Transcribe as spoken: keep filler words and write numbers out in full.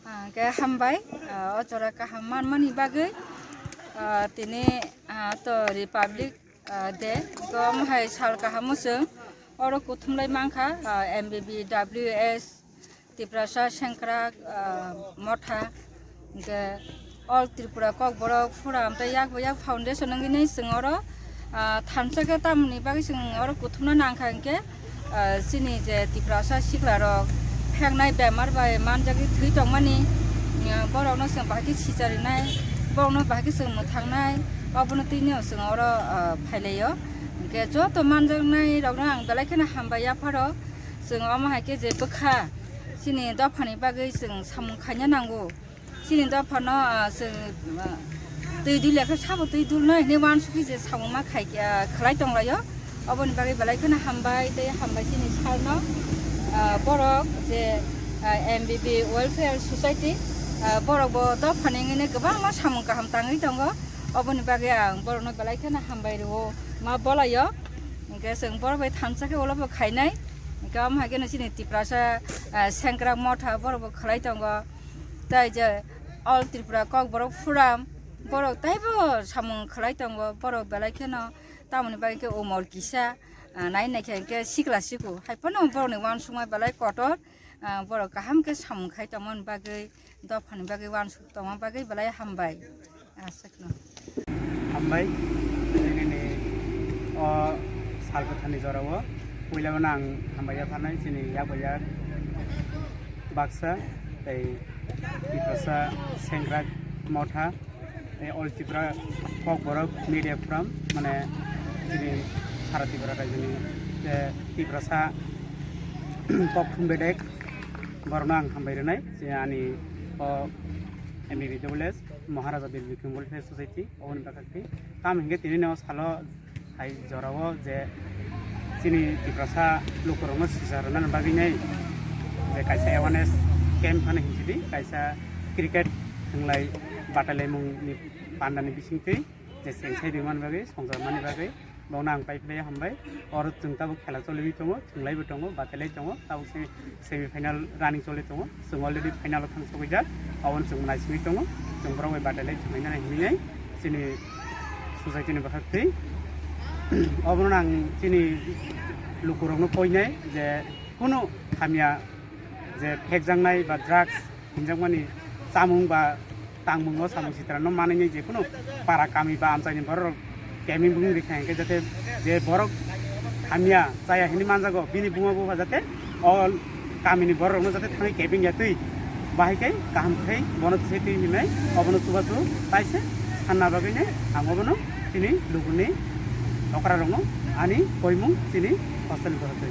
Ah, khe hambai, ah, o jora kaham manmani bagwi, ah, tini, ah, to Republic, ah, Day, to omo hai sal kaham o chwng oro kuthumlai mankha, ah, M B B W S, Tiprasa Sengkrak, ah, Motha, hwnkhe All Tripura Kokborok Forum tei yak bai yak foundation wngwi nai chwng oro, ah, thansa khe tamoni bagwi chwng oro kuthumna nangkha hwnkhe, ah, chini je Tiprasa siklarok phengnai bemar bai manjagwi thwi tongmani, ah, borokno chwng bahai khe sicharinai, borokno bahai khe chwng mwthangnai, obono twino chwng oro, ah, phailaio. Hwnkhe joto manjaknairokno ang belai kheno hambai yapharo, chwng omo hai khe je bwkha chini dophani bagwi chwng samung khaina nango. Chini dophano, ah, chwng, ah, twi dul ya khe sabo twi dulno hinwi uansukwi je samung ma khai, ah, khlai tonglaio. Oboni bagwi belai kheno hambai tei hambai chini sarno, ah, borok je, ah, M B B Welfare Society, ah, borok bo dophani wngwi kwbangma samung kaham tangwi tongo. Oboni bagwi ang borokno belai kheno hambai rwo ma bolaio. Hwnkhe chwng borok bai thansa khe ulo bo khainai. Hwnkhe omo hai kheno chini Tiprasa, ah, Sengkrak Motha borok bo khlai tongo. Tai je All Tripura Kokborok Forum, borok taibo samung khlai tongo, borok belai kheno tamoni bagwi khe umor kisa, ah, nai nai khe hwnkhe sikla siku. Hai phano borokni uansukma belai kotor, ah, borok kaham khe samung khai tongmani bagwi, dophani bagwi uansuk tongma bagwi belai hambai. Aswkno. Hambai, nini o sal kwtharni jorao puilano ang hambai yapharnai chini yak bai yak baksa tei Tiprasa Sengkrak Motha tei All Tripura Kokborok Media Forum, mane chini sara Tripura raijoni, eh, Tiprasa Kokthum Bedek, borokno ang hambai rwnai, je ani o M B B W S, Maharaja Bir Bikram Welfare Society, oboni bwkhak twi. Tamo hinkhe tini no salo hai jorao je chini Tiprasa lukurokno sija rwnani bagwi nai je kaisa awareness camp phano hinsidi, kaisa cricket thwnglai batailaimungni pandani bisingtwi je chengsaidi mani bagwi, songchar mani bagwi, bono ang paiphlaiya hambai. Oro chwng tabuk khela choliwi tongo, thwnglaibo tongo, batailai tongo, tabuk se semi final running choli tongo. Chwng already final o thang sogwijak, aboni chwng naisingwi tongo. Chwng borok bai batailai thwnglainani hinwi nai chini society ni bwkhak twi. Obono ang chini lukurokno koinai je kunu hamya je phekjaknai ba drugs hinjakmani chamung ba tangmungo samung sitra no manwi je kunu para kami ba amchaini borok kemi bung rikha hingke jate je borok hamya chaya hini manjago bini buma buba jate o kamini borok no jate thangwi kebeng ya twi bahai kai kaham khai bono twi twi hinai obono chubachu taise sanna bagwi ne ang obono chini luguni okra rokno ani koimung chini hostel ni borok twi.